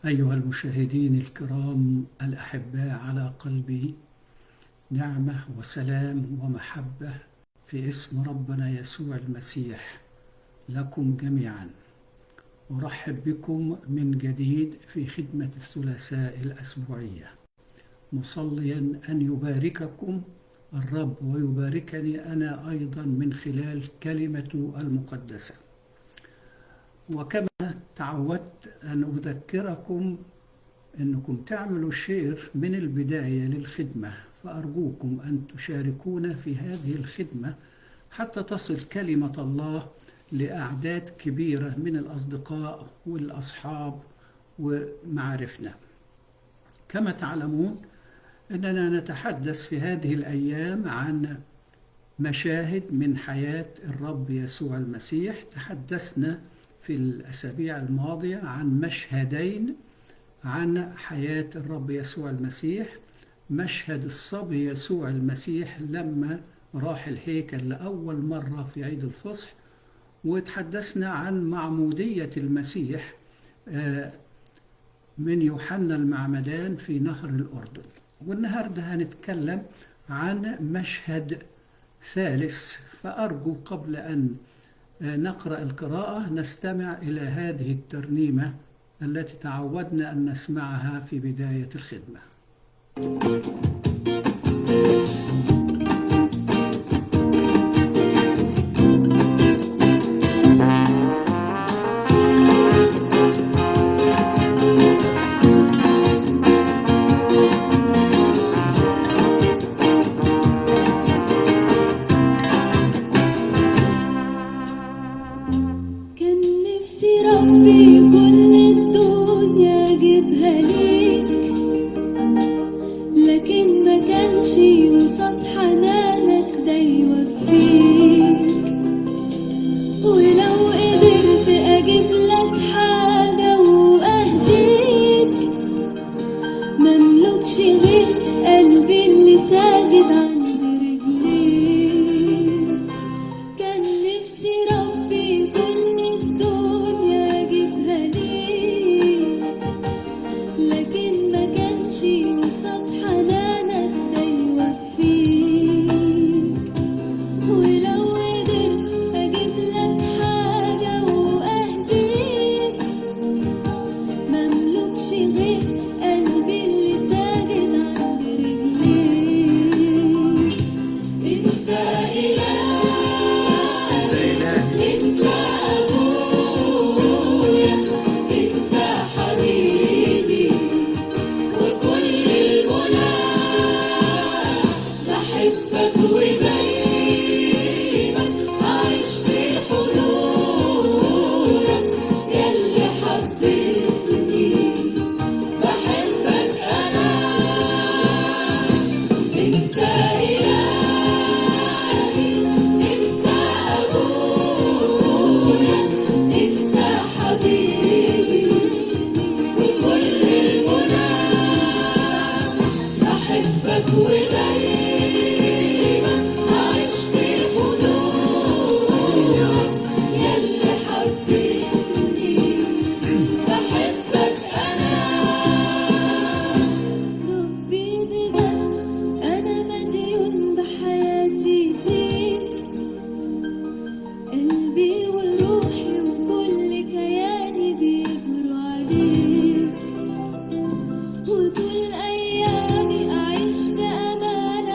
أيها المشاهدين الكرام الأحباء على قلبي، نعمة وسلام ومحبة في اسم ربنا يسوع المسيح لكم جميعا. أرحب بكم من جديد في خدمة الثلاثاء الأسبوعية، مصليا أن يبارككم الرب ويباركني أنا أيضا من خلال كلمته المقدسة. وكما تعودت أن أذكركم أنكم تعملوا share من البداية للخدمة، فأرجوكم أن تشاركونا في هذه الخدمة حتى تصل كلمة الله لأعداد كبيرة من الأصدقاء والأصحاب ومعارفنا. كما تعلمون أننا نتحدث في هذه الأيام عن مشاهد من حياة الرب يسوع المسيح. تحدثنا في الأسابيع الماضية عن مشهدين عن حياة الرب يسوع المسيح: مشهد الصبي يسوع المسيح لما راح الهيكل لأول مرة في عيد الفصح، وتحدثنا عن معمودية المسيح من يوحنا المعمدان في نهر الأردن. والنهاردة هنتكلم عن مشهد ثالث، فأرجو قبل أن نقرأ القراءة نستمع إلى هذه الترنيمة التي تعودنا أن نسمعها في بداية الخدمة. كان نفسي ربي كل الدنيا اجيبها ليك، لكن ما كانش قصاد حنانك ده يوفيك. ولو قدرت اجيب لك حاجة واهديك، مملكش غير قلبي اللي ساجد عند رجليك. كان نفسي ربي كل الدنيا اجيبها ليك، لكن ما كانش قصاد حنانك ده يوفيك. ولو قدرت اجيب لك حاجة واهديك، مملكش غير قلبي اللي ساجد عند رجليك. انت إله، انت ابويا، انت حبيبي وكل المنى. بحبك ودايما اعيش في حضورك، ياللي حبيتني بحبك انا. انت إلهي، انت ابويا، انت حبيبي وكل المنى. بحبك ودايما اعيش في حضورك، ياللي حبيتني بحبك انا. ربي بجد انا مديون بحياتي ليك، قلبي وروحي وكل كياني بيجروا عليك. وطول ايامي اعيش بامانك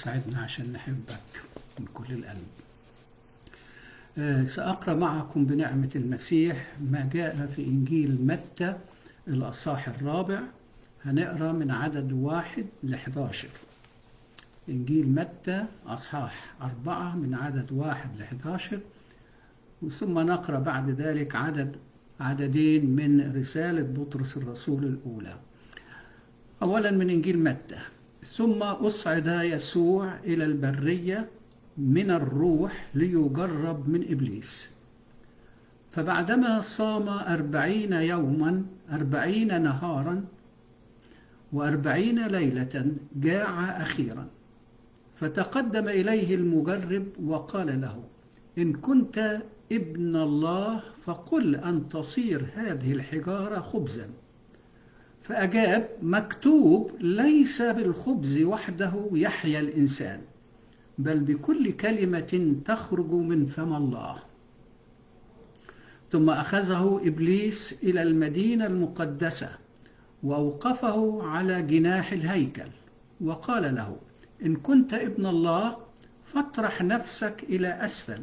وساعدنا عشان نحبك من كل القلب. سأقرأ معكم بنعمة المسيح ما جاء في إنجيل متى الأصحاح الرابع، هنقرأ من عدد 1 ل11. إنجيل متى أصحاح 4 من عدد 1 ل11، ثم نقرأ بعد ذلك عددين من رسالة بطرس الرسول الأولى. أولا من إنجيل متى: ثم أصعد يسوع إلى البرية من الروح ليجرب من إبليس، فبعدما صام 40 يوما 40 نهارا و40 ليلة جاع أخيرا، فتقدم إليه المجرب وقال له: إن كنت ابن الله فقل أن تصير هذه الحجارة خبزا. فأجاب: مكتوب ليس بالخبز وحده يحيا الإنسان، بل بكل كلمة تخرج من فم الله. ثم أخذه إبليس إلى المدينة المقدسة وأوقفه على جناح الهيكل وقال له: إن كنت ابن الله فاطرح نفسك إلى أسفل،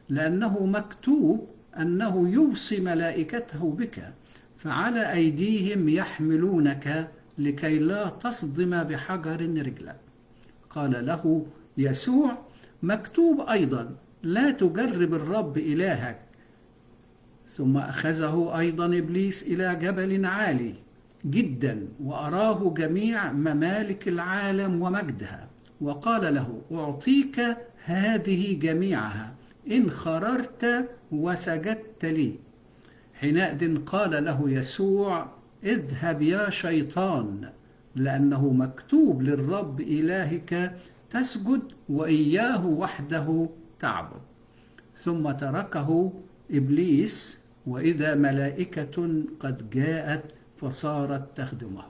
لأنه مكتوب أنه يوصي ملائكته بك، فعلى أيديهم يحملونك لكي لا تصدم بحجر رجلك. قال له يسوع: مكتوب أيضا لا تجرب الرب إلهك. ثم أخذه أيضا إبليس إلى جبل عالي جدا وأراه جميع ممالك العالم ومجدها، وقال له: أعطيك هذه جميعها إن خررت وسجدت لي. حينئذ قال له يسوع: اذهب يا شيطان، لأنه مكتوب للرب إلهك تسجد وإياه وحده تعبد. ثم تركه إبليس، وإذا ملائكة قد جاءت فصارت تخدمه.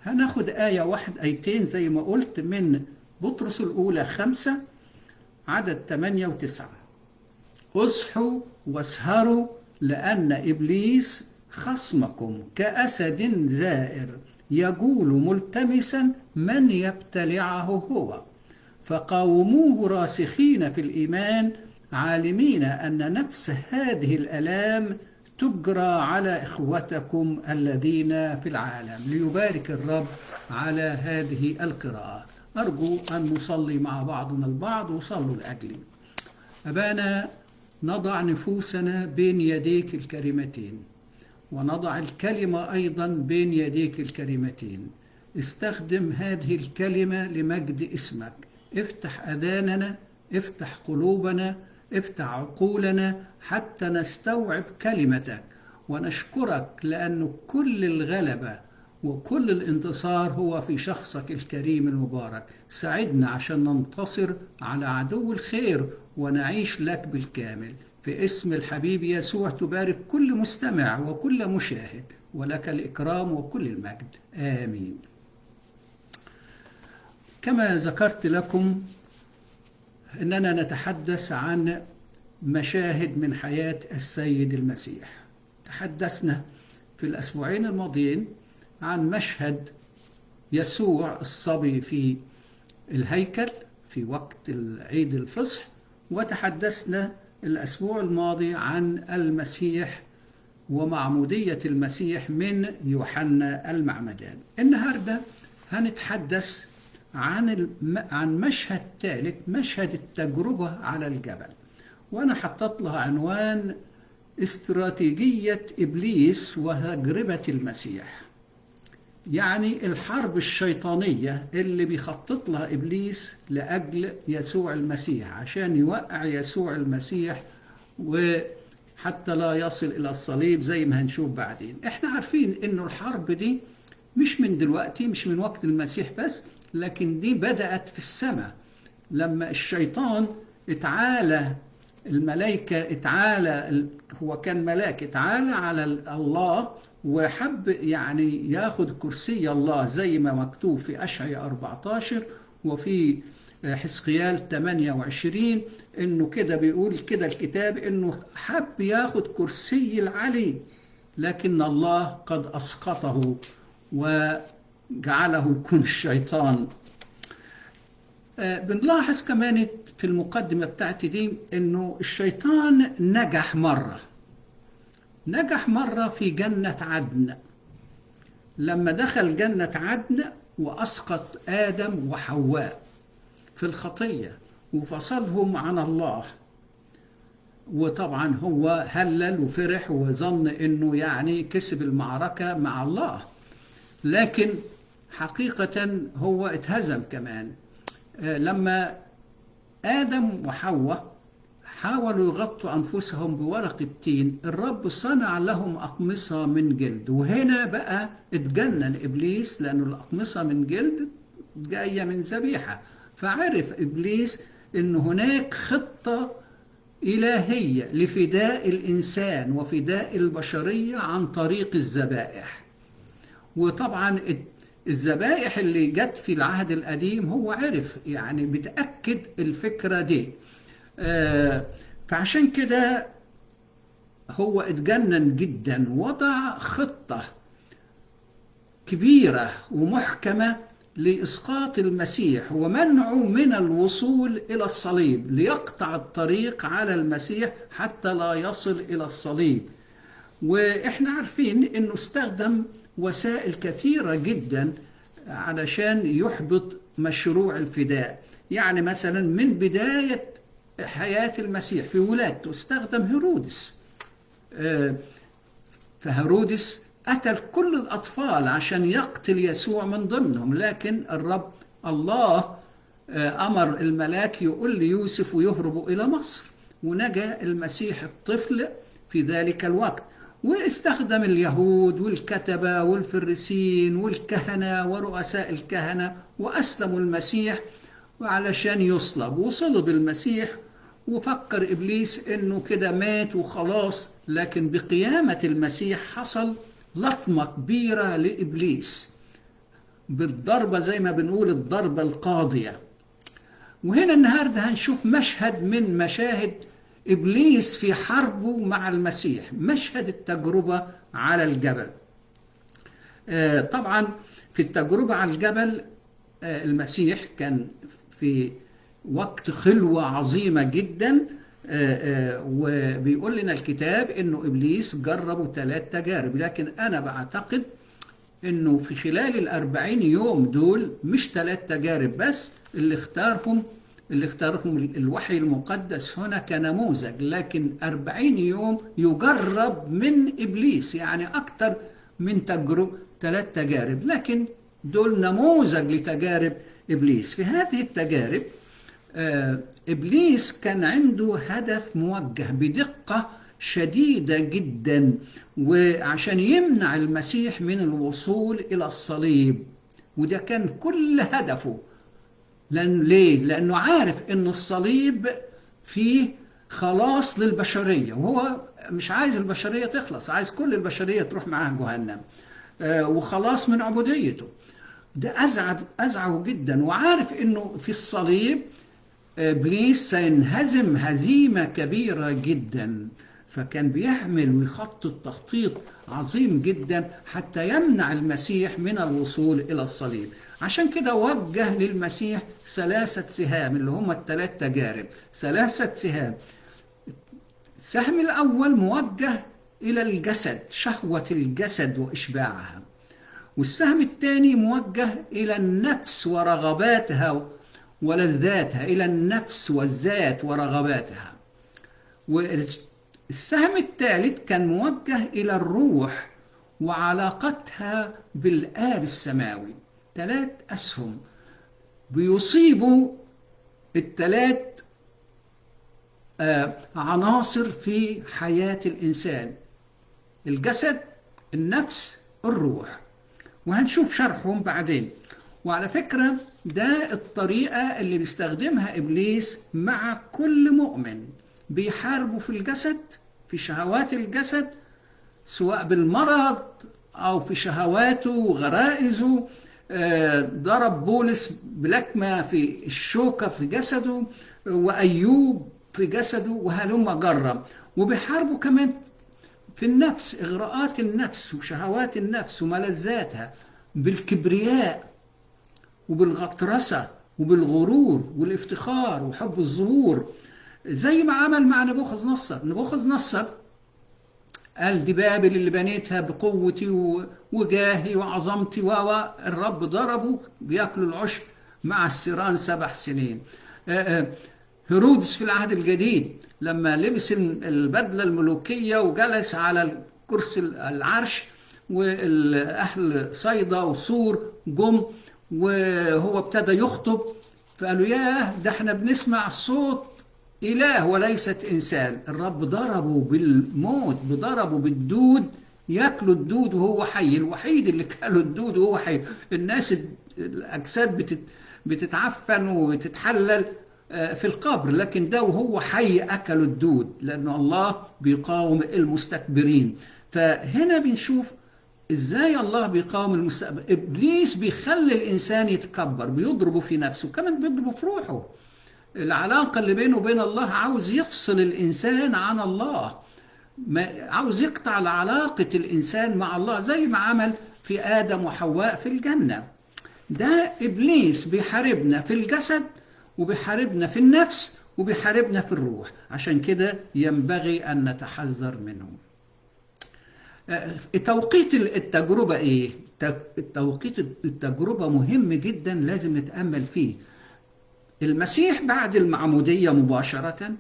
هناخد آية واحد آيتين زي ما قلت من بطرس الأولى 5 عدد 8 و9: اصحوا واسهروا، لأن إبليس خصمكم كأسد زائر يجول ملتمسا من يبتلعه هو، فقاوموه راسخين في الإيمان، عالمين أن نفس هذه الآلام تجرى على إخوتكم الذين في العالم. ليبارك الرب على هذه القراءة. أرجو أن نصلي مع بعضنا البعض، وصلوا لأجلي. أبانا، نضع نفوسنا بين يديك الكريمتين، ونضع الكلمة أيضا بين يديك الكريمتين. استخدم هذه الكلمة لمجد اسمك. افتح أذاننا، افتح قلوبنا، افتح عقولنا حتى نستوعب كلمتك، ونشكرك لأن كل الغلبة وكل الانتصار هو في شخصك الكريم المبارك. ساعدنا عشان ننتصر على عدو الخير ونعيش لك بالكامل. في اسم الحبيب يسوع تبارك كل مستمع وكل مشاهد، ولك الإكرام وكل المجد. آمين. كما ذكرت لكم أننا نتحدث عن مشاهد من حياة السيد المسيح. تحدثنا في الأسبوعين الماضيين عن مشهد يسوع الصبي في الهيكل في وقت العيد الفصح، وتحدثنا الأسبوع الماضي عن المسيح ومعمودية المسيح من يوحنا المعمدان. النهاردة هنتحدث عن مشهد ثالث، مشهد التجربة على الجبل، وأنا حطيت لها عنوان استراتيجية إبليس وتجربة المسيح. يعني الحرب الشيطانية اللي بيخطط لها إبليس لأجل يسوع المسيح عشان يوقع يسوع المسيح وحتى لا يصل إلى الصليب زي ما هنشوف بعدين. احنا عارفين إنه الحرب دي مش من دلوقتي، مش من وقت المسيح بس، لكن دي بدأت في السماء لما الشيطان اتعالى، الملائكة اتعالى، هو كان ملاك اتعالى على الله وحب يعني ياخد كرسي الله زي ما مكتوب في أشعياء 14 وفي حزقيال 28، انه كده بيقول كده الكتاب انه حب ياخد كرسي العلي، لكن الله قد اسقطه وجعله يكون الشيطان. بنلاحظ كمان في المقدمة بتاعتي دي إنه الشيطان نجح مرة في جنة عدن، لما دخل جنة عدن وأسقط آدم وحواء في الخطية وفصلهم عن الله. وطبعا هو هلل وفرح وظن إنه يعني كسب المعركة مع الله، لكن حقيقة هو اتهزم كمان. لما آدم وحواء حاولوا يغطوا أنفسهم بورق التين، الرب صنع لهم أقمصة من جلد. وهنا بقى اتجنن إبليس، لأنه الأقمصة من جلد جاية من ذبيحة. فعرف إبليس إن هناك خطة إلهية لفداء الإنسان وفداء البشرية عن طريق الذبائح. وطبعا الذبائح اللي جت في العهد القديم هو عرف، يعني بتأكد الفكرة دي. فعشان كده هو اتجنن جدا، وضع خطة كبيرة ومحكمة لإسقاط المسيح ومنعه من الوصول إلى الصليب، ليقطع الطريق على المسيح حتى لا يصل إلى الصليب. وإحنا عارفين إنه استخدم وسائل كثيرة جدا علشان يحبط مشروع الفداء. يعني مثلا من بداية حياة المسيح في ولادته استخدم هيرودس. فهيرودس قتل كل الأطفال عشان يقتل يسوع من ضمنهم، لكن الرب الله أمر الملاك يقول ليوسف ويهربوا إلى مصر، ونجا المسيح الطفل في ذلك الوقت. واستخدم اليهود والكتبة والفريسين والكهنة ورؤساء الكهنة وأسلموا المسيح علشان يصلب، وصلب المسيح. وفكر إبليس إنه كده مات وخلاص، لكن بقيامة المسيح حصل لطمة كبيرة لإبليس بالضربة، زي ما بنقول الضربة القاضية. وهنا النهاردة هنشوف مشهد من مشاهد إبليس في حربه مع المسيح، مشهد التجربة على الجبل. طبعا في التجربة على الجبل المسيح كان في وقت خلوة عظيمة جدا، وبيقول لنا الكتاب إنه إبليس جربه 3 تجارب، لكن أنا بعتقد إنه في خلال 40 يوم دول مش 3 تجارب بس اللي اختارهم الوحي المقدس هنا كنموذج، لكن 40 يوم يجرب من إبليس، يعني أكتر من 3 تجارب، لكن دول نموذج لتجارب إبليس. في هذه التجارب إبليس كان عنده هدف موجه بدقة شديدة جدا، وعشان يمنع المسيح من الوصول إلى الصليب، وده كان كل هدفه. ليه؟ لأنه عارف إن الصليب فيه خلاص للبشرية، وهو مش عايز البشرية تخلص، عايز كل البشرية تروح معاه جهنم، وخلاص من عبوديته. ده أزعه جدا، وعارف إنه في الصليب إبليس سينهزم هزيمة كبيرة جدا، فكان بيعمل ويخطط تخطيط عظيم جدا حتى يمنع المسيح من الوصول إلى الصليب. عشان كده وجه للمسيح 3 سهام اللي هم 3 تجارب، 3 سهام. السهم الأول موجه إلى الجسد، شهوة الجسد وإشباعها، والسهم الثاني موجه إلى النفس ورغباتها ولذاتها، إلى النفس والذات ورغباتها، والسهم الثالث كان موجه إلى الروح وعلاقتها بالآب السماوي. 3 أسهم بيصيبوا ال3 عناصر في حياة الإنسان: الجسد، النفس، الروح. وهنشوف شرحهم بعدين. وعلى فكرة ده الطريقة اللي بيستخدمها إبليس مع كل مؤمن، بيحاربه في الجسد، في شهوات الجسد، سواء بالمرض أو في شهواته وغرائزه. ضرب بولس بلكمة في الشوكة في جسده، وأيوب في جسده، وهلم جرب. وبيحاربه كمان في النفس، إغراءات النفس وشهوات النفس وملذاتها، بالكبرياء وبالغطرسة وبالغرور والافتخار وحب الظهور، زي ما عمل مع نبوخذ نصر. نبوخذ نصر قال دي بابل اللي بنيتها بقوتي وجاهي وعظمتي، الرب ضربه بياكلوا العشب مع السيران 7 سنين. هيرودس في العهد الجديد لما لبس البدلة الملوكية وجلس على كرسي العرش، والأهل صيدا وصور جم وهو ابتدى يخطب، فقالوا ياه ده احنا بنسمع صوت إله وليست إنسان. الرب ضربه بالموت، بضربه بالدود، ياكلوا الدود وهو حي، الوحيد اللي كلوا الدود وهو حي. الناس الأجساد بتتعفن وتتحلل في القبر، لكن ده وهو حي أكلوا الدود، لأن الله بيقاوم المستكبرين. فهنا بنشوف إزاي الله بيقاوم المستكبر. إبليس بيخلي الإنسان يتكبر، بيضربه في نفسه، كمان بيضربه في روحه. العلاقة اللي بينه وبين الله، عاوز يفصل الإنسان عن الله، عاوز يقطع علاقة الإنسان مع الله زي ما عمل في آدم وحواء في الجنة. ده إبليس بيحاربنا في الجسد، وبيحاربنا في النفس، وبيحاربنا في الروح. عشان كده ينبغي أن نتحذر منه. توقيت التجربة إيه؟ توقيت التجربة مهم جدا، لازم نتأمل فيه. المسيح بعد المعمودية مباشرة،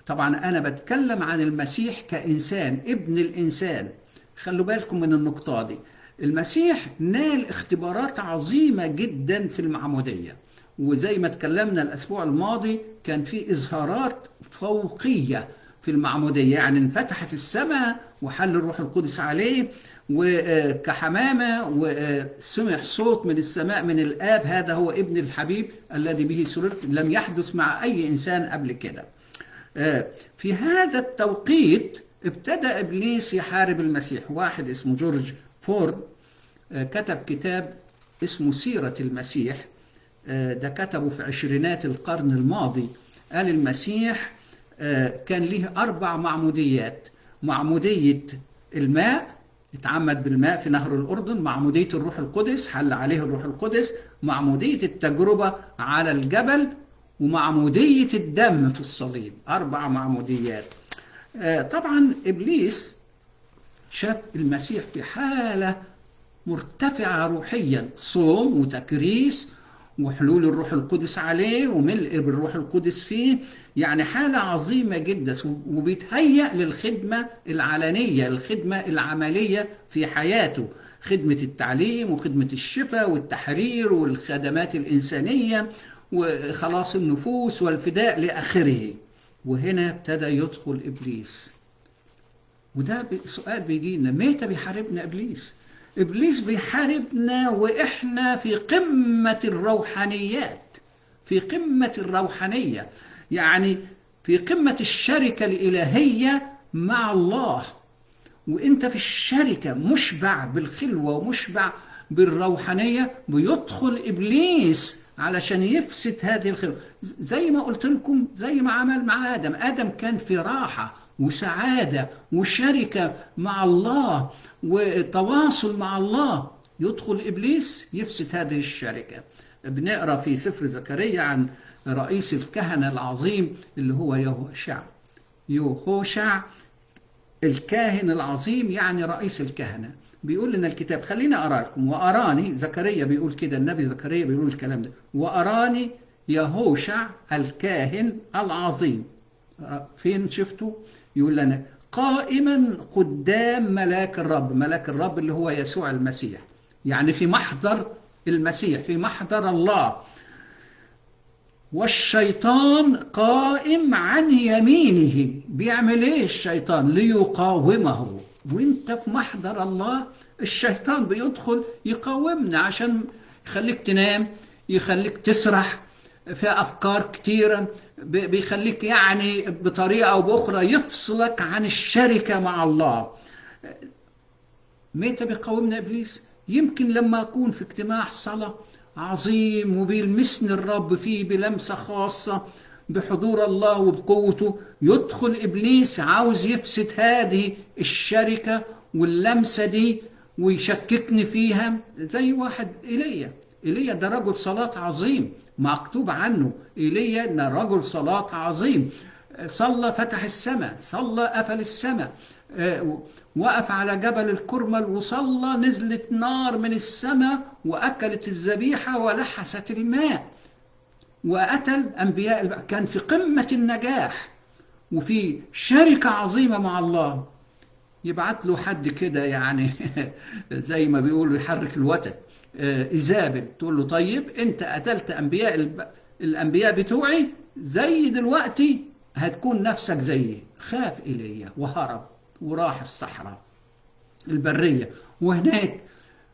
طبعا أنا بتكلم عن المسيح كإنسان، ابن الإنسان، خلوا بالكم من النقطة دي. المسيح نال اختبارات عظيمة جدا في المعمودية، وزي ما تكلمنا الأسبوع الماضي كان في إظهارات فوقية في المعمودية، يعني انفتحت السماء وحل الروح القدس عليه وكحمامة، وسمع صوت من السماء من الآب، هذا هو ابن الحبيب الذي به سررت، لم يحدث مع أي إنسان قبل كده. في هذا التوقيت ابتدى إبليس يحارب المسيح. واحد اسمه جورج فورد كتب كتاب اسمه سيرة المسيح، ده كتبه في عشرينات القرن الماضي. قال المسيح كان ليه 4 معموديات: معمودية الماء، اتعمد بالماء في نهر الأردن، معمودية الروح القدس، حل عليه الروح القدس، معمودية التجربة على الجبل، ومعمودية الدم في الصليب. 4 معموديات. طبعا إبليس شاف المسيح في حالة مرتفعة روحيا، صوم وتكريس وحلول الروح القدس عليه وملء بالروح القدس فيه، يعني حالة عظيمة جدا، وبيتهيأ للخدمة العلنية، الخدمة العملية في حياته، خدمة التعليم وخدمة الشفاء والتحرير والخدمات الإنسانية وخلاص النفوس والفداء لآخره. وهنا ابتدى يدخل إبليس. وده سؤال بيجينا، متى بيحاربنا إبليس؟ إبليس بيحاربنا وإحنا في قمة الروحانيات، في قمة الروحانية، يعني في قمة الشركة الإلهية مع الله. وإنت في الشركة مشبع بالخلوة ومشبع بالروحانية، بيدخل إبليس علشان يفسد هذه الخلوة. زي ما قلت لكم، زي ما عمل مع آدم. آدم كان في راحة وسعادة وشركة مع الله وتواصل مع الله، يدخل إبليس يفسد هذه الشركة. بنقرأ في سفر زكريا عن رئيس الكهنة العظيم اللي هو يهوشع. يهوشع الكاهن العظيم، يعني رئيس الكهنة. بيقول لنا الكتاب، خلينا أرى لكم، وأراني زكريا بيقول كده، النبي زكريا بيقول الكلام ده، وأراني يهوشع الكاهن العظيم. فين شفته؟ يقول لنا قائما قدام ملاك الرب. ملاك الرب اللي هو يسوع المسيح، يعني في محضر المسيح، في محضر الله. والشيطان قائم عن يمينه. بيعمل ايه الشيطان؟ ليقاومه. وانت في محضر الله الشيطان بيدخل يقاومنا عشان يخليك تنام، يخليك تسرح في أفكار كتيرة، بيخليك يعني بطريقة أو بأخرى يفصلك عن الشركة مع الله. متى بيقاومنا إبليس؟ يمكن لما أكون في اجتماع صلاة عظيم وبيلمسني الرب فيه بلمسة خاصة بحضور الله وبقوته، يدخل إبليس عاوز يفسد هذه الشركة واللمسة دي ويشككني فيها. زي واحد إيليا، إيليا ده رجل صلاة عظيم، مكتوب عنه إيليا إن رجل صلاة عظيم، صلى فتح السماء، صلى قفل السماء، وقف على جبل الكرمل وصلى، نزلت نار من السماء وأكلت الذبيحة ولحست الماء وقتل أنبياء. كان في قمة النجاح وفي شركة عظيمة مع الله. يبعت له حد كده يعني زي ما بيقولوا يحرك الوتد، إيزابل، تقول له طيب أنت قتلت أنبياء الأنبياء بتوعي، زي دلوقتي هتكون نفسك زيي. خاف إيليا وهرب وراح الصحراء البرية، وهناك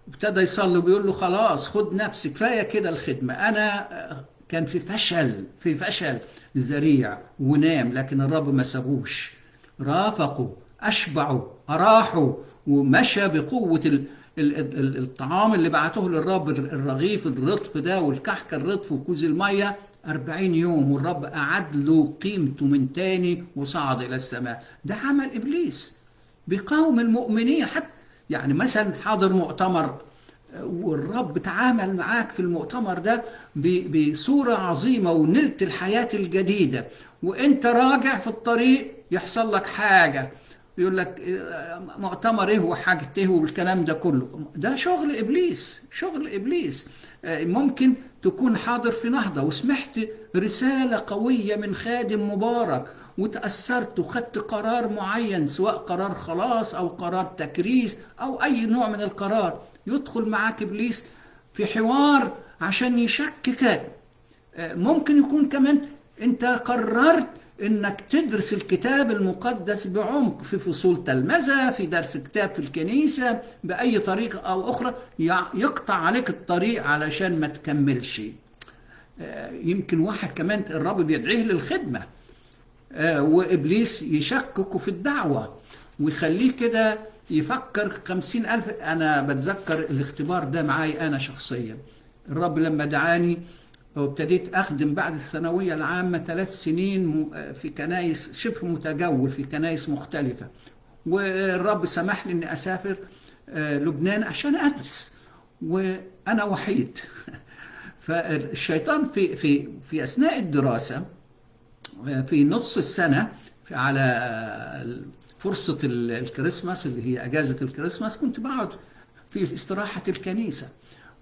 ابتدى يصلي وبيقول له خلاص خد نفسك، كفاية كده الخدمة، أنا كان في فشل، في فشل ذريع، ونام. لكن الرب ما سابوش، رافقه، أشبعه، أراحه، ومشى بقوة الطعام اللي بعته للرب، الرغيف الرطف ده والكحك الرطف وكوز المية، 40 يوم، والرب أعد له قيمته من تاني وصعد إلى السماء. ده عمل إبليس، بيقاوم المؤمنين. حتى يعني مثلا حاضر مؤتمر والرب تعامل معاك في المؤتمر ده بصورة عظيمة ونلت الحياة الجديدة، وانت راجع في الطريق يحصل لك حاجة، يقول لك مؤتمر ايه وحاجة ايه والكلام ده كله. ده شغل إبليس، شغل إبليس. ممكن تكون حاضر في نهضة وسمعت رسالة قوية من خادم مبارك وتأثرت وخدت قرار معين، سواء قرار خلاص أو قرار تكريس أو أي نوع من القرار، يدخل معاك إبليس في حوار عشان يشككك. ممكن يكون كمان أنت قررت إنك تدرس الكتاب المقدس بعمق في فصول تلمذة، في درس كتاب في الكنيسة، بأي طريقة أو أخرى يقطع عليك الطريق علشان ما تكملش. يمكن واحد كمان الرب بيدعيه للخدمة، وإبليس يشككه في الدعوة ويخليه كده يفكر 50,000. أنا بتذكر الاختبار ده معاي أنا شخصيا. الرب لما دعاني وابتديت أخدم بعد الثانوية العامة 3 سنين في كنايس، شبه متجول في كنايس مختلفة، والرب سمح لي أني أسافر لبنان عشان أدرس، وأنا وحيد. فالشيطان في في في أثناء الدراسة في نص السنة على فرصة الكريسماس اللي هي أجازة الكريسماس، كنت بقعد في استراحة الكنيسة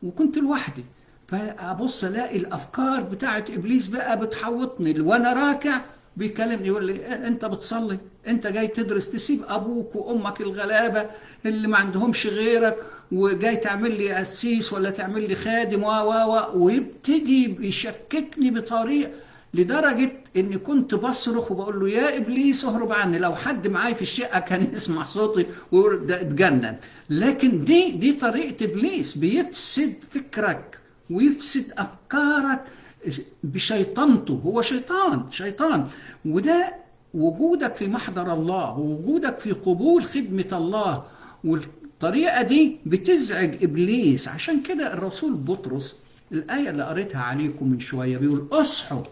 وكنت لوحدي، فأبص ألاقي الأفكار بتاعت إبليس بقى بتحوطني، وأنا راكع بيكلمني يقول لي أنت بتصلي، أنت جاي تدرس، تسيب أبوك وأمك الغلابة اللي ما عندهمش غيرك، وجاي تعمل لي قسيس ولا تعمل لي خادم و و ويبتدي بيشككني بطريقة لدرجة إني كنت بصرخ وبقول له يا إبليس اهرب عني. لو حد معاي في الشقة كان يسمع صوتي ويقول ده اتجنن. لكن دي طريقة إبليس، بيفسد فكرك ويفسد أفكارك بشيطانته. هو شيطان، شيطان. وده وجودك في محضر الله ووجودك في قبول خدمة الله والطريقة دي بتزعج إبليس. عشان كده الرسول بطرس الآية اللي قريتها عليكم من شوية بيقول اصحوا،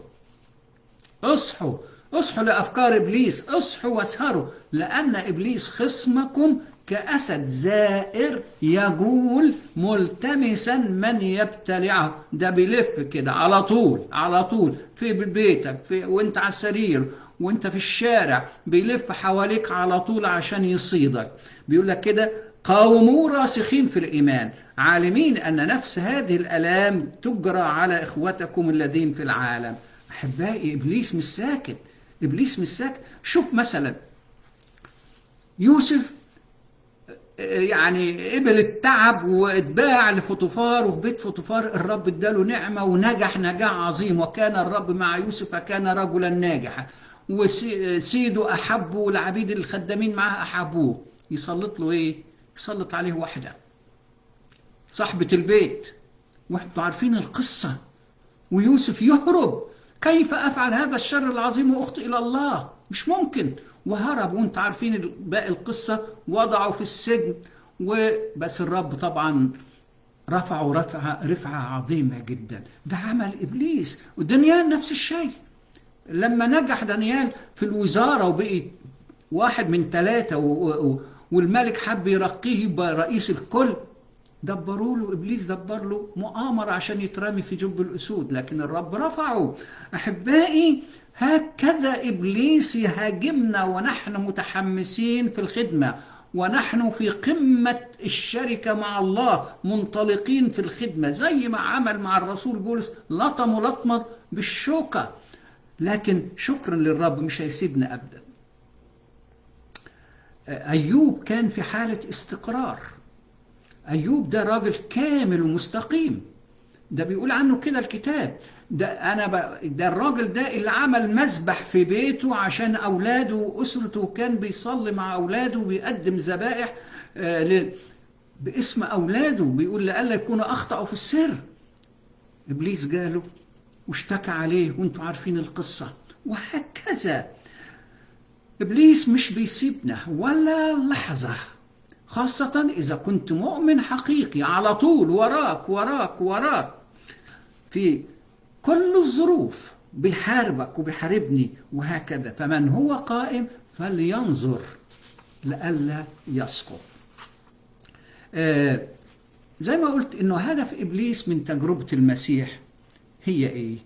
اصحوا، اصحوا لأفكار إبليس، اصحوا واسهروا، لأن إبليس خصمكم كأسد زائر يجول ملتمسا من يبتلعه. ده بيلف كده على طول، على طول، في بيتك، في وانت على السرير وانت في الشارع، بيلف حواليك على طول عشان يصيدك. بيقول لك كده قاوموا راسخين في الإيمان، عالمين أن نفس هذه الآلام تجرى على إخوتكم الذين في العالم. أحبائي إبليس مش ساكت، إبليس مش ساكت. شوف مثلا يوسف يعني قبل التعب واتباع لفوطيفار، وفي بيت فوطيفار الرب اداله نعمة ونجح نجاح عظيم، وكان الرب مع يوسف فكان رجلا ناجحا، وسيده أحبه والعبيد الخدامين معاه أحبوه. يسلط له إيه؟ يسلط عليه واحدة صاحبة البيت، وانتوا عارفين القصة. ويوسف يهرب، كيف أفعل هذا الشر العظيم وأخطئ إلى الله؟ مش ممكن. وهرب، وانت عارفين باقي القصة، وضعوا في السجن. وبس الرب طبعا رفعه رفعة عظيمة جدا. ده عمل إبليس. ودانيال نفس الشيء، لما نجح دانيال في الوزارة وبقي 1 من 3 والملك حب يرقيه يبقى رئيس الكل، دبروا له، إبليس دبر له مؤامرة عشان يترمي في جب الأسود، لكن الرب رفعه. أحبائي، هكذا إبليس يهاجمنا ونحن متحمسين في الخدمة، ونحن في قمة الشركة مع الله، منطلقين في الخدمة، زي ما عمل مع الرسول بولس، لطمه لطمة بالشوكة. لكن شكرا للرب مش هيسيبنا أبدا. أيوب كان في حالة استقرار. أيوب ده راجل كامل ومستقيم، ده بيقول عنه كده الكتاب. ده الراجل ده اللي عمل مذبح في بيته عشان أولاده وأسرته، وكان بيصلي مع أولاده وبيقدم ذبائح باسم أولاده، بيقول لئلا يكونوا أخطأوا في السر. إبليس جاله واشتكى عليه، وانتوا عارفين القصة. وهكذا إبليس مش بيسيبنا ولا لحظة، خاصة إذا كنت مؤمن حقيقي، على طول وراك وراك وراك في كل الظروف، بيحاربك وبيحاربني وهكذا. فمن هو قائم فلينظر لئلا يسقط. زي ما قلت إنه هدف إبليس من تجربة المسيح هي إيه؟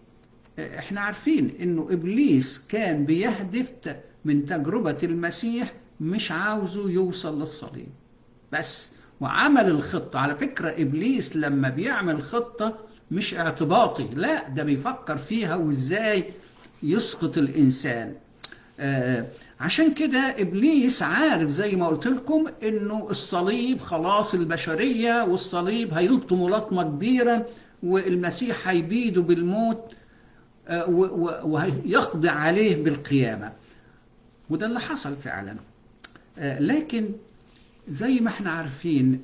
إحنا عارفين إنه إبليس كان بيهدف من تجربة المسيح، مش عاوزه يوصل للصليب بس، وعمل الخطة. على فكرة إبليس لما بيعمل خطة مش اعتباطي، لا، ده بيفكر فيها وإزاي يسقط الإنسان. عشان كده إبليس عارف زي ما قلت لكم إنه الصليب خلاص البشرية، والصليب هيلطموا لطمة كبيرة، والمسيح هيبيده بالموت وهيقضي عليه بالقيامة، وده اللي حصل فعلا. لكن زي ما احنا عارفين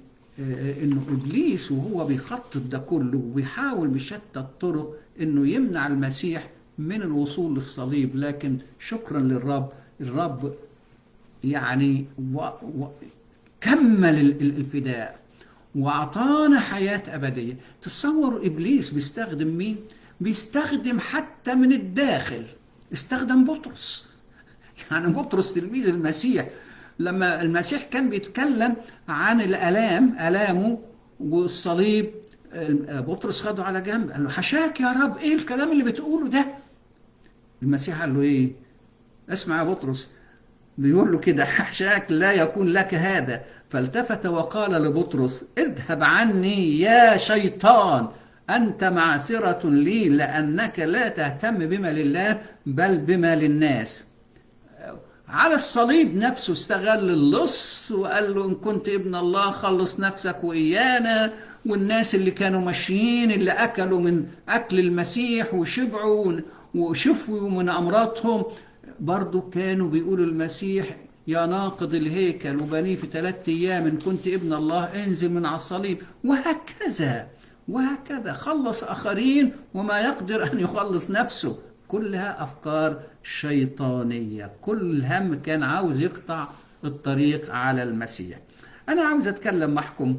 انه ابليس وهو بيخطط ده كله وبيحاول بشتى الطرق انه يمنع المسيح من الوصول للصليب، لكن شكرا للرب، الرب يعني كمل الفداء وأعطانا حياة أبدية. تصوروا إبليس بيستخدم مين؟ بيستخدم حتى من الداخل، استخدم بطرس. يعني بطرس تلميذ المسيح، لما المسيح كان بيتكلم عن الآلام، آلامه والصليب، بطرس خده على جنب قال له حشاك يا رب، ايه الكلام اللي بتقوله ده؟ المسيح قال له ايه؟ اسمع يا بطرس، بيقول له كده حشاك لا يكون لك هذا. فالتفت وقال لبطرس اذهب عني يا شيطان، أنت معثرة لي لأنك لا تهتم بما لله بل بما للناس. على الصليب نفسه استغل اللص وقال له إن كنت ابن الله خلص نفسك وإيانا. والناس اللي كانوا ماشيين اللي أكلوا من أكل المسيح وشبعوا وشفوا من أمراضهم برضو كانوا بيقولوا المسيح يا ناقض الهيكل وبنيه في 3 أيام، إن كنت ابن الله انزل من على الصليب. وهكذا وهكذا خلص آخرين وما يقدر أن يخلص نفسه. كلها أفكار شيطانية، كل هم كان عاوز يقطع الطريق على المسيح. أنا عاوز أتكلم معكم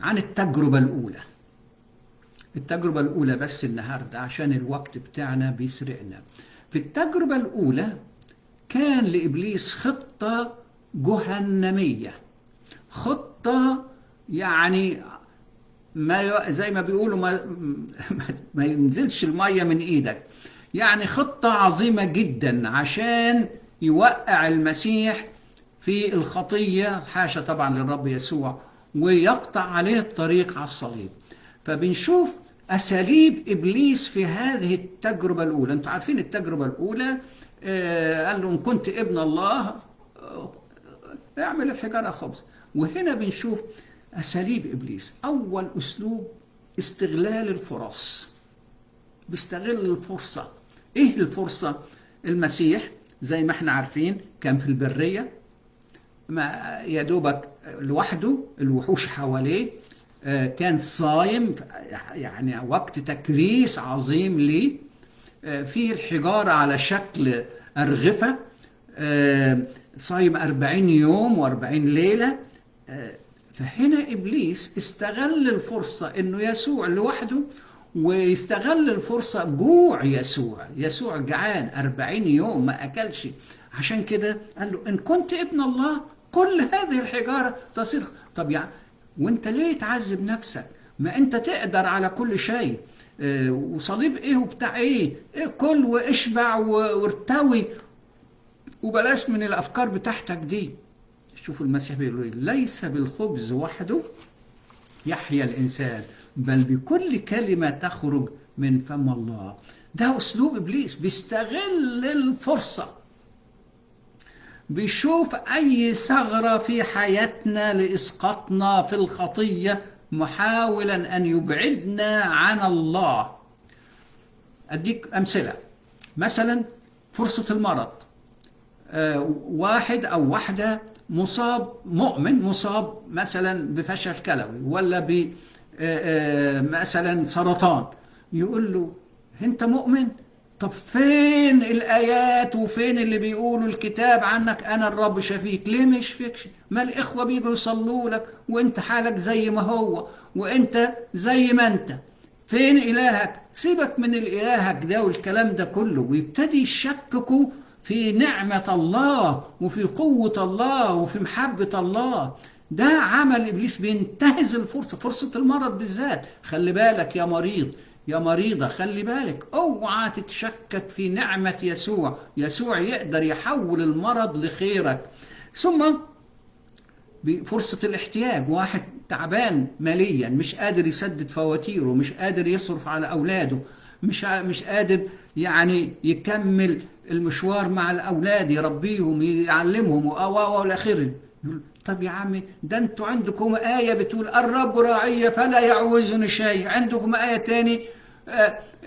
عن التجربة الأولى، التجربة الأولى بس النهاردة عشان الوقت بتاعنا بيسرقنا. في التجربة الأولى كان لإبليس خطة جهنمية، خطة يعني ما زي ما بيقولوا ما ينزلش المية من إيدك، يعني خطة عظيمة جدا عشان يوقع المسيح في الخطية، حاشا طبعا للرب يسوع، ويقطع عليه الطريق على الصليب. فبنشوف أساليب إبليس في هذه التجربة الأولى. أنتوا عارفين التجربة الأولى، قال له إن كنت ابن الله اعمل الحجارة خبز. وهنا بنشوف أساليب إبليس. أول أسلوب استغلال الفرص، بيستغل الفرصة. إيه الفرصة؟ المسيح زي ما احنا عارفين كان في البرية، ما يدوبك لوحده، الوحوش حواليه، كان صايم، يعني وقت تكريس عظيم ليه، فيه الحجارة على شكل أرغفة، صايم 40 يوم و40 ليلة. فهنا إبليس استغل الفرصة إنه يسوع لوحده، ويستغل الفرصة جوع يسوع، يسوع جعان 40 يوم ما أكلش، عشان كده قال له إن كنت ابن الله كل هذه الحجارة تصير. طب يعني وانت ليه تعذب نفسك؟ ما انت تقدر على كل شيء. وصليب ايه وبتاع ايه؟ كل واشبع وارتوي وبلاش من الافكار بتاعتك دي. شوفوا المسيح بيقول ايه: ليس بالخبز وحده يحيا الانسان، بل بكل كلمة تخرج من فم الله. ده اسلوب ابليس، بيستغل الفرصة، بيشوف اي ثغره في حياتنا لاسقاطنا في الخطية، محاولا ان يبعدنا عن الله. اديك امثلة، مثلا فرصة المرض. واحد او واحدة مصاب، مؤمن مصاب مثلا بفشل كلوي ولا ب مثلا سرطان، يقول له انت مؤمن؟ طب فين الايات وفين اللي بيقولوا الكتاب عنك انا الرب شفيك؟ ليه ما يشفيكش؟ ما الاخوة بيجوا يصلوا لك وانت حالك زي ما هو وانت زي ما انت، فين الهك؟ سيبك من الالهك ده والكلام ده كله. ويبتدي يشككوا في نعمة الله وفي قوة الله وفي محبة الله. ده عمل إبليس، بينتهز الفرصة، فرصة المرض بالذات. خلي بالك يا مريض يا مريضة، خلي بالك، اوعى تتشكك في نعمة يسوع. يسوع يقدر يحول المرض لخيرك. ثم بفرصة الاحتياج، واحد تعبان ماليا، مش قادر يسدد فواتيره، مش قادر يصرف على أولاده، مش قادر يعني يكمل المشوار مع الأولاد، يربيهم يعلمهم و إلى آخره. يقول طب يا عمي، ده انتوا عندكم آية بتقول الرب راعي فلا يعوزني شيء، عندكم آية تاني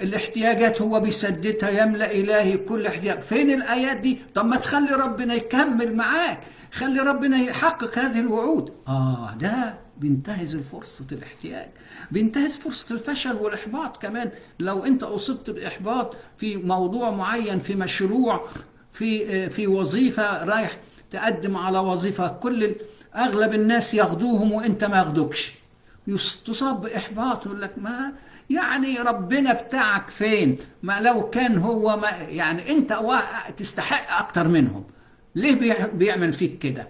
الاحتياجات هو بيسددها، يملأ إلهي كل احتياج. فين الآيات دي؟ طب ما تخلي ربنا يكمل معاك، خلي ربنا يحقق هذه الوعود. ده بينتهز فرصة الاحتياج، بينتهز فرصة الفشل والإحباط كمان. لو أنت أصبت بإحباط في موضوع معين، في مشروع، في وظيفة، رايح تقدم على وظيفة، كل أغلب الناس ياخدوهم وأنت ما ياخدوكش، تصاب بإحباط، يقول لك ما يعني ربنا بتاعك فين؟ ما لو كان هو ما يعني أنت تستحق أكتر منهم، ليه بيعمل فيك كده؟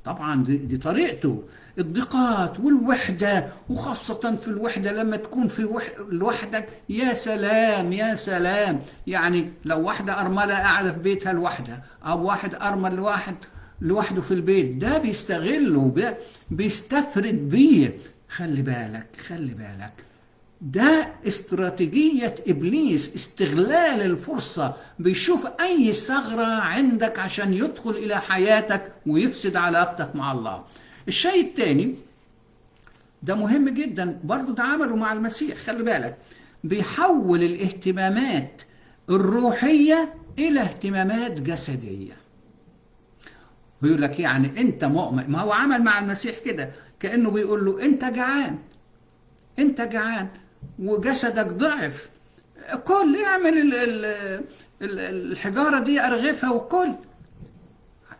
طبعا دي طريقته. الضيقات والوحدة، وخاصة في الوحدة لما تكون في لوحدك، يا سلام يا سلام. يعني لو واحدة أرملة قاعدة في بيتها لوحدها، أو واحد أرمل لوحده في البيت، ده بيستغله، بيستفرد بيه. خلي بالك خلي بالك، ده استراتيجية إبليس، استغلال الفرصة، بيشوف أي ثغرة عندك عشان يدخل إلى حياتك ويفسد علاقتك مع الله. الشيء الثاني ده مهم جدا برضو، ده عمله مع المسيح، خلي بالك، بيحول الاهتمامات الروحية إلى اهتمامات جسدية. بيقول لك يعني أنت مؤمن، ما هو عمل مع المسيح كده، كأنه بيقول له أنت جعان، أنت جعان وجسدك ضعف، كل، اعمل الحجارة دي أرغفها وكل.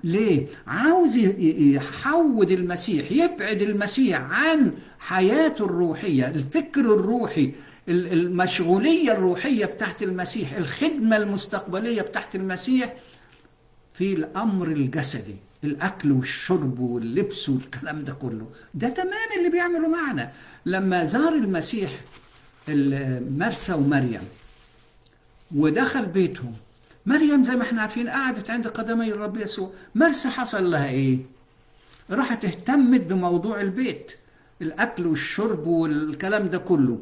ليه؟ عاوز يحود المسيح، يبعد المسيح عن حياته الروحية، الفكر الروحي، المشغولية الروحية بتاعت المسيح، الخدمة المستقبلية بتاعت المسيح في الأمر الجسدي، الأكل والشرب واللبس والكلام ده كله. ده تمام اللي بيعمله معنا. لما زار المسيح مرثا ومريم ودخل بيتهم، مريم زي ما احنا عارفين قعدت عند قدمي الرب يسوع. مرثا حصل لها ايه؟ راحت اهتمت بموضوع البيت، الاكل والشرب والكلام ده كله،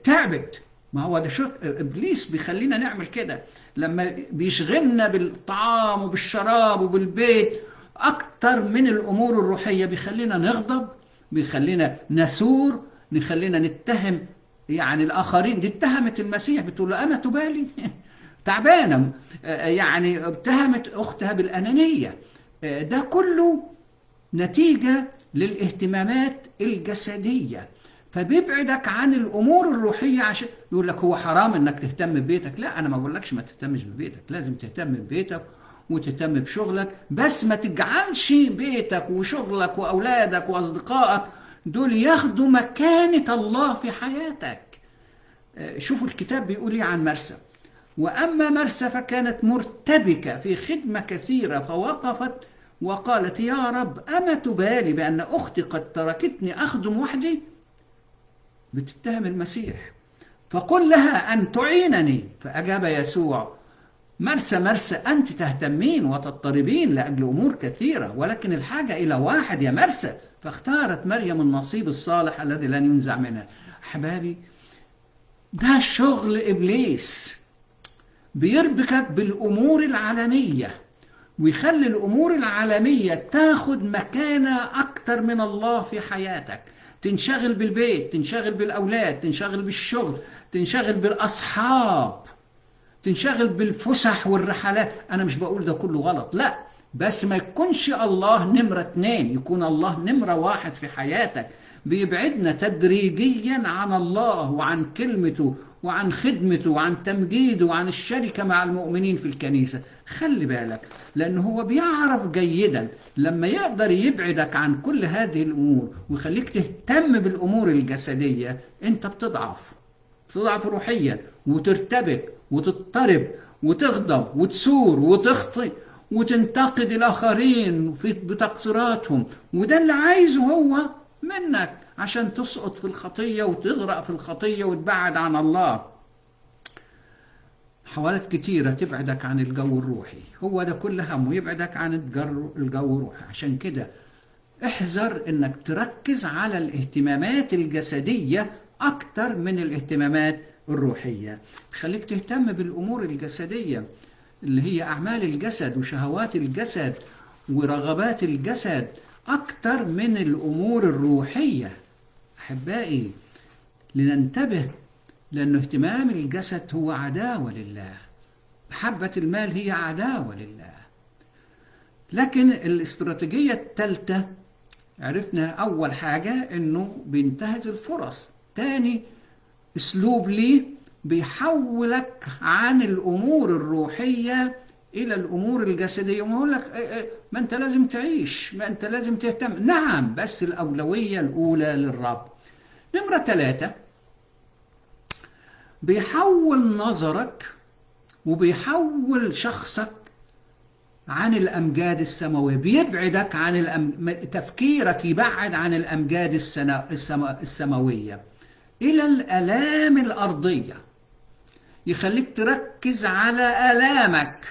تعبت. ما هو ده شو ابليس بيخلينا نعمل كده، لما بيشغلنا بالطعام وبالشراب وبالبيت اكتر من الامور الروحية، بيخلينا نغضب، بيخلينا نثور، بيخلينا نتهم يعني الاخرين. دي اتهمت المسيح، بتقول له انا تبالي تعبانة، يعني اتهمت اختها بالانانية. ده كله نتيجة للاهتمامات الجسدية، فبيبعدك عن الامور الروحية. عشان يقول لك هو حرام انك تهتم ببيتك. لا، انا ما بقولكش ما تهتمش ببيتك، لازم تهتم ببيتك وتهتم بشغلك، بس ما تجعلش بيتك وشغلك واولادك واصدقائك دول ياخدوا مكانة الله في حياتك. شوفوا الكتاب بيقول ايه عن مرثا: واما مرثا فكانت مرتبكة في خدمة كثيرة، فوقفت وقالت: يا رب، أما تبالي بأن أختي قد تركتني أخدم وحدي؟ بتتهم المسيح. فقل لها أن تعينني. فأجاب يسوع: مرسى مرسى، أنت تهتمين وتضطربين لأجل أمور كثيرة، ولكن الحاجة إلى واحد يا مرسى. فاختارت مريم النصيب الصالح الذي لن ينزع منها. أحبابي، ده شغل إبليس، بيربكك بالأمور العالمية ويخلي الأمور العالمية تاخد مكانة أكتر من الله في حياتك. تنشغل بالبيت، تنشغل بالأولاد، تنشغل بالشغل، تنشغل بالأصحاب، تنشغل بالفسح والرحلات. أنا مش بقول ده كله غلط، لا، بس ما يكونش الله نمرة 2، يكون الله نمرة 1 في حياتك. بيبعدنا تدريجيا عن الله وعن كلمته وعن خدمته وعن تمجيده وعن الشركة مع المؤمنين في الكنيسة. خلي بالك، لأنه هو بيعرف جيدا لما يقدر يبعدك عن كل هذه الأمور ويخليك تهتم بالأمور الجسدية، أنت بتضعف، تضعف روحيا وترتبك وتضطرب وتغضب وتثور وتخطئ وتنتقد الآخرين في بتقصيراتهم. وده اللي عايزه هو منك عشان تسقط في الخطية وتغرق في الخطية وتبعد عن الله. حوالات كتيرة تبعدك عن الجو الروحي، هو ده كل همه، يبعدك عن الجو الروحي. عشان كده احذر انك تركز على الاهتمامات الجسدية اكتر من الاهتمامات الروحية. خليك تهتم بالامور الجسدية اللي هي اعمال الجسد وشهوات الجسد ورغبات الجسد اكتر من الامور الروحية. احبائي، لننتبه، لأن اهتمام الجسد هو عداوة لله، محبة المال هي عداوة لله. لكن الاستراتيجية الثالثة، عرفنا أول حاجة إنه بينتهز الفرص. تاني أسلوب ليه، بيحولك عن الأمور الروحية إلى الأمور الجسدية، ويقول لك ما أنت لازم تعيش، ما أنت لازم تهتم. نعم، بس الأولوية الأولى للرب. نمرة 3، بيحول نظرك وبيحول شخصك عن الأمجاد السماوية، بيبعدك عن تفكيرك يبعد عن الأمجاد السماوية إلى الآلام الأرضية، يخليك تركز على آلامك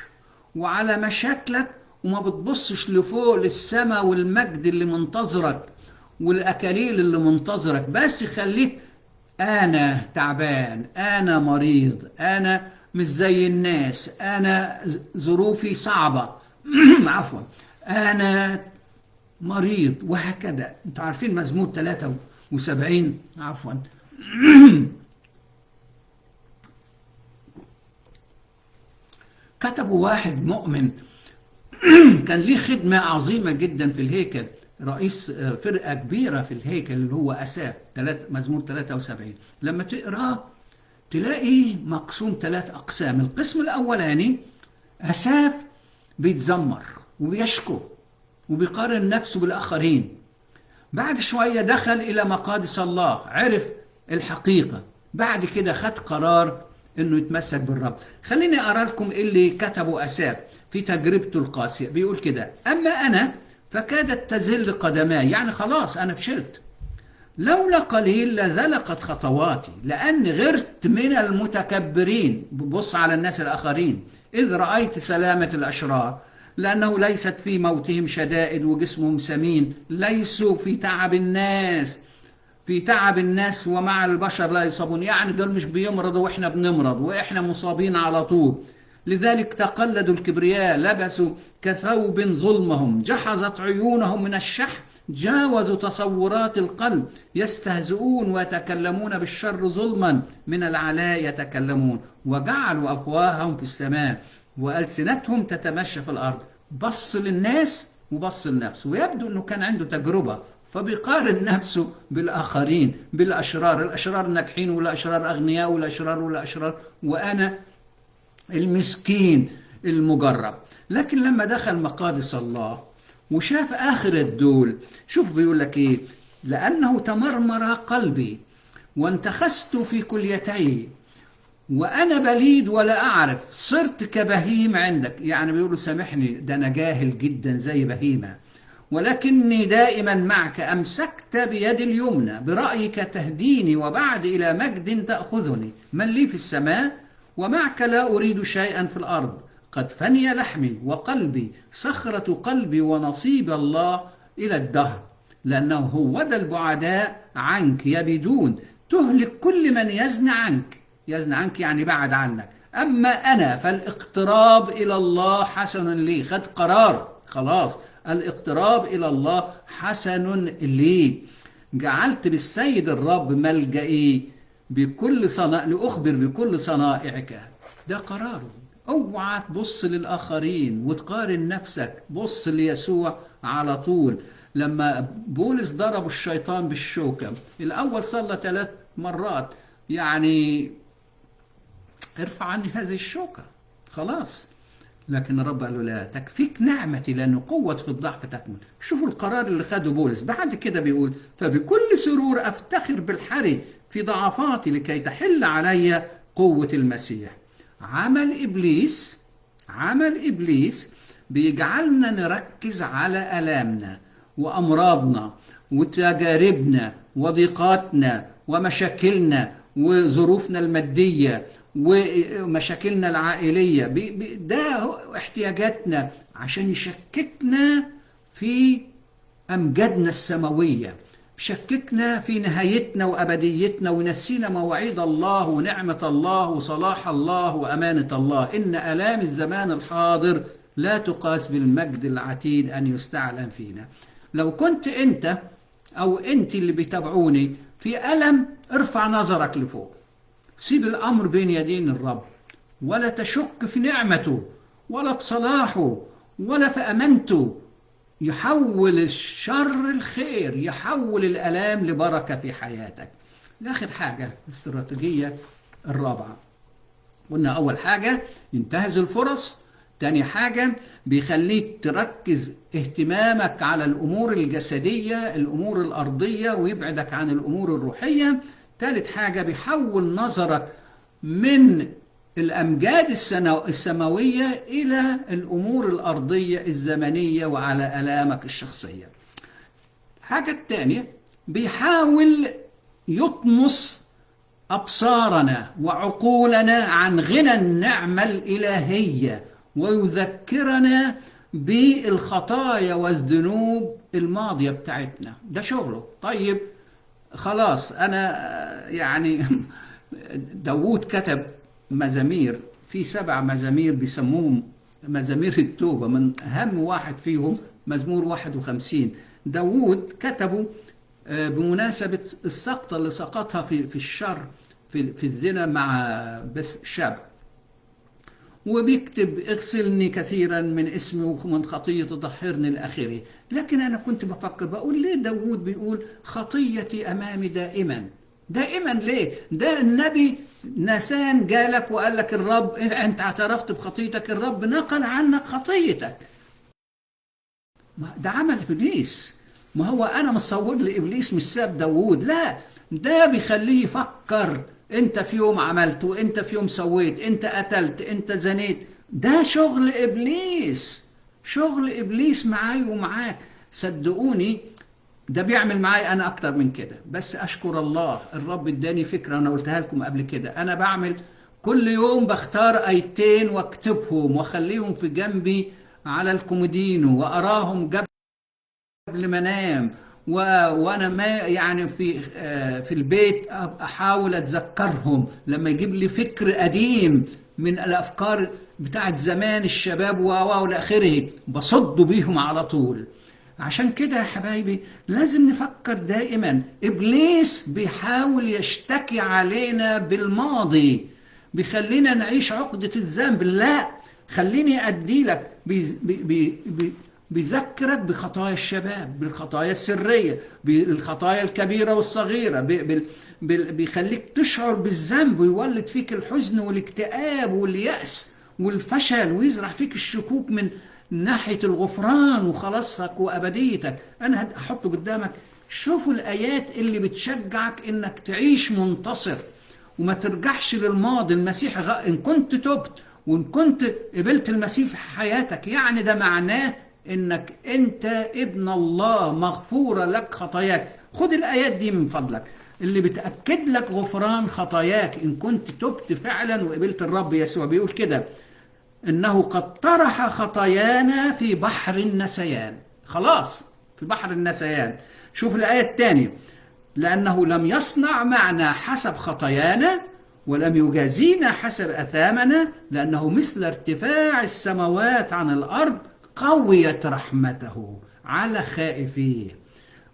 وعلى مشاكلك وما بتبصش لفوق للسماء والمجد اللي منتظرك والأكاليل اللي منتظرك، بس يخليك أنا تعبان، أنا مريض، أنا مش زي الناس، أنا ظروفي صعبة عفوا، أنا مريض، وهكذا. أنتوا عارفين مزمور 73 عفوا كتبوا واحد مؤمن كان ليه خدمة عظيمة جدا في الهيكل، رئيس فرقة كبيرة في الهيكل اللي هو أساف، مزمور 73. لما تقراه تلاقي مقسوم 3 أقسام. القسم الأولاني أساف بيتذمر وبيشكو وبيقارن نفسه بالآخرين. بعد شوية دخل إلى مقادس الله، عرف الحقيقة، بعد كده خد قرار إنه يتمسك بالرب. خليني أقرأ لكم اللي كتبه أساف في تجربته القاسية. بيقول كده: أما أنا فكادت تزل قدماي، يعني خلاص أنا فشلت، لولا قليل لذلقت خطواتي، لأني غرت من المتكبرين. بص على الناس الآخرين، إذ رأيت سلامة الأشرار، لأنه ليست في موتهم شدائد وجسمهم سمين، ليسوا في تعب الناس، في تعب الناس ومع البشر لا يصابون. يعني دول مش بيمرضوا وإحنا بنمرض وإحنا مصابين على طول. لذلك تقلدوا الكبرياء، لبسوا كثوب ظلمهم، جحظت عيونهم من الشح، جاوزوا تصورات القلب، يستهزئون ويتكلمون بالشر ظلما، من العلاء يتكلمون، وجعلوا أفواههم في السماء وألسنتهم تتمشى في الأرض. بص للناس وبص لنفسه، ويبدو أنه كان عنده تجربة، فبيقارن نفسه بالآخرين، بالأشرار، الأشرار ناجحين والأشرار أغنياء والأشرار والأشرار، وأنا المسكين المجرب. لكن لما دخل مقادس الله وشاف آخر الدول، شوف بيقول لك إيه: لأنه تمرمر قلبي وانتخست في كليتي، وأنا بليد ولا أعرف، صرت كبهيم عندك. يعني بيقولوا سامحني، ده أنا جاهل جدا زي بهيمة، ولكني دائما معك، أمسكت بيد اليمنى، برأيك تهديني، وبعد إلى مجد تأخذني. من لي في السماء ومعك لا أريد شيئا في الأرض. قد فني لحمي وقلبي، صخرة قلبي ونصيب الله إلى الدهر. لأنه هو ذا البعداء عنك يبيدون، تهلك كل من يزن عنك. يزن عنك يعني بعد عنك. أما أنا فالاقتراب إلى الله حسن لي. خد قرار خلاص، الاقتراب إلى الله حسن لي. جعلت بالسيد الرب ملجئي، بكل صنائع لأخبر بكل صنائعك. ده قراره. اوعى تبص للآخرين وتقارن نفسك، بص ليسوع على طول. لما بولس ضرب الشيطان بالشوكة، الأول صلى 3 مرات، يعني ارفع عني هذه الشوكة خلاص، لكن الرب قال له لا، تكفيك نعمتي لأن قوة في الضعف تكمن. شوفوا القرار اللي خده بولس. بعد كده بيقول فبكل سرور أفتخر بالحري في ضعفاتي لكي تحل علي قوة المسيح. عمل إبليس بيجعلنا نركز على آلامنا وأمراضنا وتجاربنا وضيقاتنا ومشاكلنا وظروفنا المادية ومشاكلنا العائلية، ده احتياجاتنا، عشان يشككنا في أمجادنا السماوية، يشككنا في نهايتنا وأبديتنا، ونسينا مواعيد الله ونعمة الله وصلاح الله وأمانة الله. إن آلام الزمان الحاضر لا تقاس بالمجد العتيد أن يستعلن فينا. لو كنت أنت أو أنت اللي بيتابعوني في ألم، ارفع نظرك لفوق، سيب الأمر بين يدين الرب، ولا تشك في نعمته ولا في صلاحه ولا في أمانته. يحول الشر الخير، يحول الألام لبركة في حياتك. الآخر حاجة، الاستراتيجية الرابعة، قلنا أول حاجة ينتهز الفرص، تاني حاجة بيخليك تركز اهتمامك على الأمور الجسدية، الأمور الأرضية، ويبعدك عن الأمور الروحية. تالت حاجة بيحول نظرك من الأمجاد السماوية إلى الأمور الأرضية الزمنية وعلى آلامك الشخصية. حاجة التانية بيحاول يطمس أبصارنا وعقولنا عن غنى النعمة الإلهية، ويذكرنا بالخطايا والذنوب الماضية بتاعتنا. ده شغله. طيب خلاص، أنا يعني داوود كتب مزامير، في 7 مزامير بيسموهم مزامير التوبة، من أهم واحد فيهم مزمور 51. داوود كتبه بمناسبة السقطة اللي سقطها في الشر، في الزنا مع بس شاب، وبيكتب اغسلني كثيرا من اسمي ومن خطيتي تطهرني الأخيرة. لكن أنا كنت بفكر بقول ليه داوود بيقول خطيتي أمامي دائما؟ دائما ليه؟ ده النبي ناثان جالك وقال لك الرب أنت اعترفت بخطيتك، الرب نقل عنك خطيتك. ده عمل إبليس. ما هو أنا متصور لإبليس مش ساب داوود، لا، ده بيخليه يفكر أنت في يوم عملت، وأنت في يوم سويت، أنت قتلت، أنت زنيت. ده شغل إبليس، شغل إبليس معاي ومعاك. صدقوني ده بيعمل معاي أنا أكتر من كده، بس أشكر الله الرب اداني فكرة أنا قلتها لكم قبل كده. أنا بعمل كل يوم بختار آيتين واكتبهم واخليهم في جنبي على الكومودينو وأراهم قبل ما أنام، وأنا ما يعني في البيت أحاول أتذكرهم. لما يجيب لي فكر قديم من الأفكار بتاعت زمان الشباب والآخره بصدوا بيهم على طول. عشان كده يا حبايبي لازم نفكر دائما. إبليس بيحاول يشتكي علينا بالماضي، بيخلينا نعيش عقدة الذنب. لا، خليني أديلك، بيذكرك بخطايا الشباب، بالخطايا السرية، بالخطايا الكبيرة والصغيرة، بيخليك تشعر بالذنب ويولد فيك الحزن والاكتئاب واليأس والفشل، ويزرع فيك الشكوك من ناحية الغفران وخلاصك وأبديتك. أنا هحطه قدامك، شوفوا الآيات اللي بتشجعك إنك تعيش منتصر وما ترجعش للماضي. المسيح إن كنت تبت وإن كنت قبلت المسيح في حياتك، يعني ده معناه إنك أنت ابن الله، مغفورة لك خطاياك. خد الآيات دي من فضلك اللي بتأكد لك غفران خطاياك إن كنت تبت فعلا وقبلت الرب يسوع. بيقول كده إنه قد طرح خطايانا في بحر النسيان. خلاص، في بحر النسيان. شوف الآية الثانية، لأنه لم يصنع معنا حسب خطايانا ولم يجازينا حسب أثامنا، لأنه مثل ارتفاع السماوات عن الأرض قويت رحمته على خائفيه،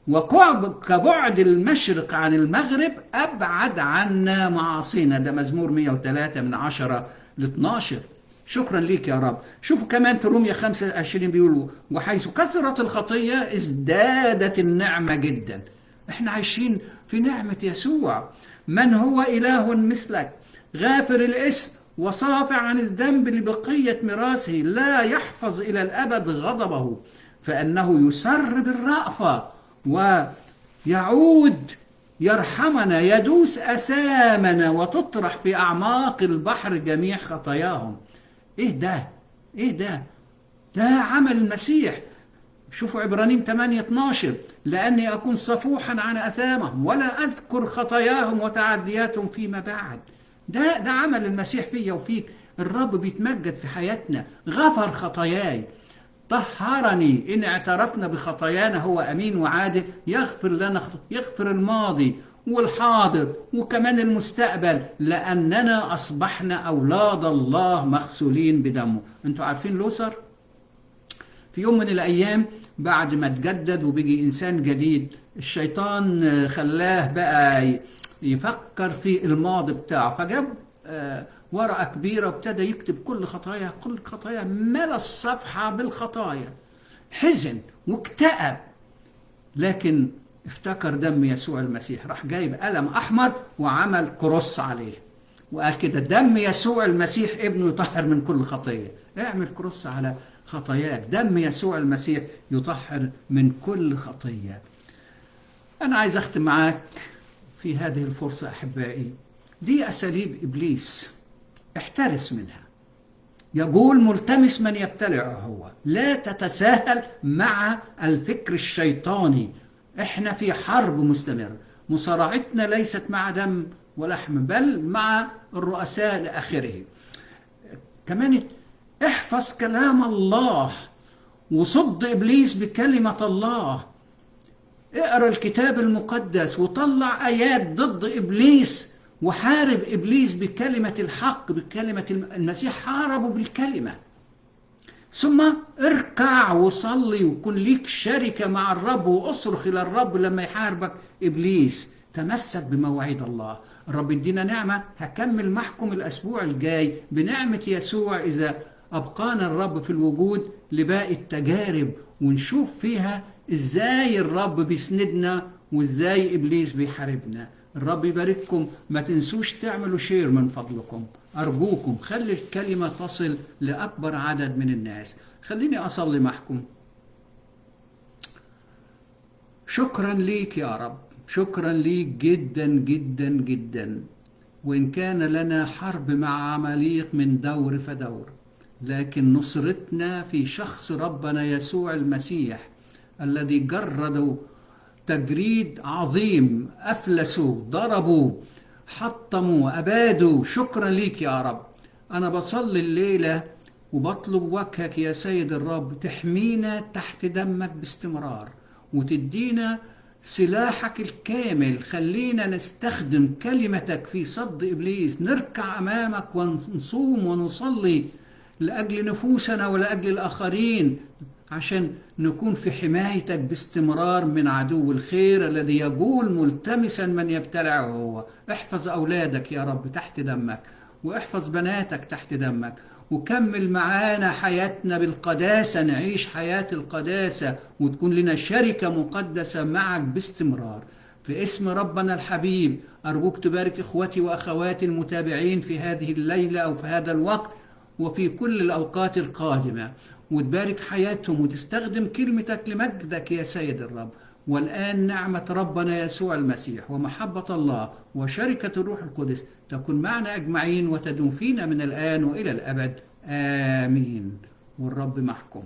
وكبعد المشرق عن المغرب أبعد عنا معاصينا. ده مزمور 103 من 10 ل 12. شكرا ليك يا رب. شوفوا كمان رومية 25 بيقولوا وحيث كثرت الخطية ازدادت النعمة جدا. احنا عايشين في نعمة يسوع. من هو إله مثلك، غافر الإثم وصافع عن الذنب لبقية ميراثه، لا يحفظ إلى الأبد غضبه، فإنه يسر بالرأفة ويعود يرحمنا، يدوس أثامنا وتطرح في أعماق البحر جميع خطاياهم. إيه ده؟ إيه ده؟ ده عمل المسيح. شوفوا عبرانيين 8:12، لأني أكون صفوحا عن أثامهم ولا أذكر خطاياهم وتعدياتهم فيما بعد. ده عمل المسيح فيا وفيك. الرب بيتمجد في حياتنا، غفر خطاياي، طهرني. إن اعترفنا بخطايانا هو أمين وعادل يغفر لنا، يغفر الماضي والحاضر وكمان المستقبل، لأننا أصبحنا أولاد الله مغسولين بدمه. أنتوا عارفين لوثر في يوم من الأيام بعد ما تجدد وبيجي إنسان جديد، الشيطان خلاه بقى يفكر في الماضي بتاعه، فجاب ورقة كبيرة وابتدى يكتب كل خطايا، كل خطايا، ملى الصفحة بالخطايا. حزن واكتئب، لكن افتكر دم يسوع المسيح، راح جايب قلم أحمر وعمل كروس عليه وقال كده دم يسوع المسيح ابنه يطهر من كل خطية. اعمل كروس على خطاياك، دم يسوع المسيح يطهر من كل خطية. أنا عايز أختم معاك في هذه الفرصة أحبائي، دي أساليب إبليس، احترس منها. يقول ملتمس من يبتلعه هو. لا تتساهل مع الفكر الشيطاني. احنا في حرب مستمرة، مصارعتنا ليست مع دم ولحم بل مع الرؤساء لآخره. كمان احفظ كلام الله وصد إبليس بكلمة الله. اقرأ الكتاب المقدس وطلع آيات ضد إبليس وحارب إبليس بكلمة الحق، بكلمة المسيح حاربه بالكلمة. ثم اركع وصلي وكن ليك شركة مع الرب واصرخ إلى الرب لما يحاربك إبليس. تمسك بمواعيد الله. الرب يدينا نعمة. هكمل معكم الأسبوع الجاي بنعمة يسوع إذا أبقانا الرب في الوجود لباقي التجارب، ونشوف فيها إزاي الرب بيسندنا وإزاي إبليس بيحاربنا. الرب يبارككم. ما تنسوش تعملوا شير من فضلكم، أرجوكم خلي الكلمة تصل لأكبر عدد من الناس. خليني أصلي معكم. شكرا ليك يا رب، شكرا ليك جدا جدا جدا. وإن كان لنا حرب مع عماليق من دور فدور، لكن نصرتنا في شخص ربنا يسوع المسيح الذي جردوا تجريد عظيم، أفلسوا، ضربوا، حطموا، أبادوا. شكرا ليك يا رب. أنا بصلي الليلة وبطلب وجهك يا سيد الرب تحمينا تحت دمك باستمرار وتدينا سلاحك الكامل. خلينا نستخدم كلمتك في صد إبليس، نركع أمامك ونصوم ونصلي لأجل نفوسنا ولأجل الآخرين، عشان نكون في حمايتك باستمرار من عدو الخير الذي يجول ملتمسا من يبتلعه هو. احفظ أولادك يا رب تحت دمك، واحفظ بناتك تحت دمك، وكمل معانا حياتنا بالقداسة، نعيش حياة القداسة وتكون لنا شركة مقدسة معك باستمرار. في اسم ربنا الحبيب أرجوك تبارك إخوتي وأخواتي المتابعين في هذه الليلة أو في هذا الوقت وفي كل الأوقات القادمة، وتبارك حياتهم وتستخدم كلمتك لمجدك يا سيد الرب. والآن نعمة ربنا يسوع المسيح ومحبة الله وشركة الروح القدس تكون معنا أجمعين وتدوم فينا من الآن وإلى الأبد. آمين. والرب معكم.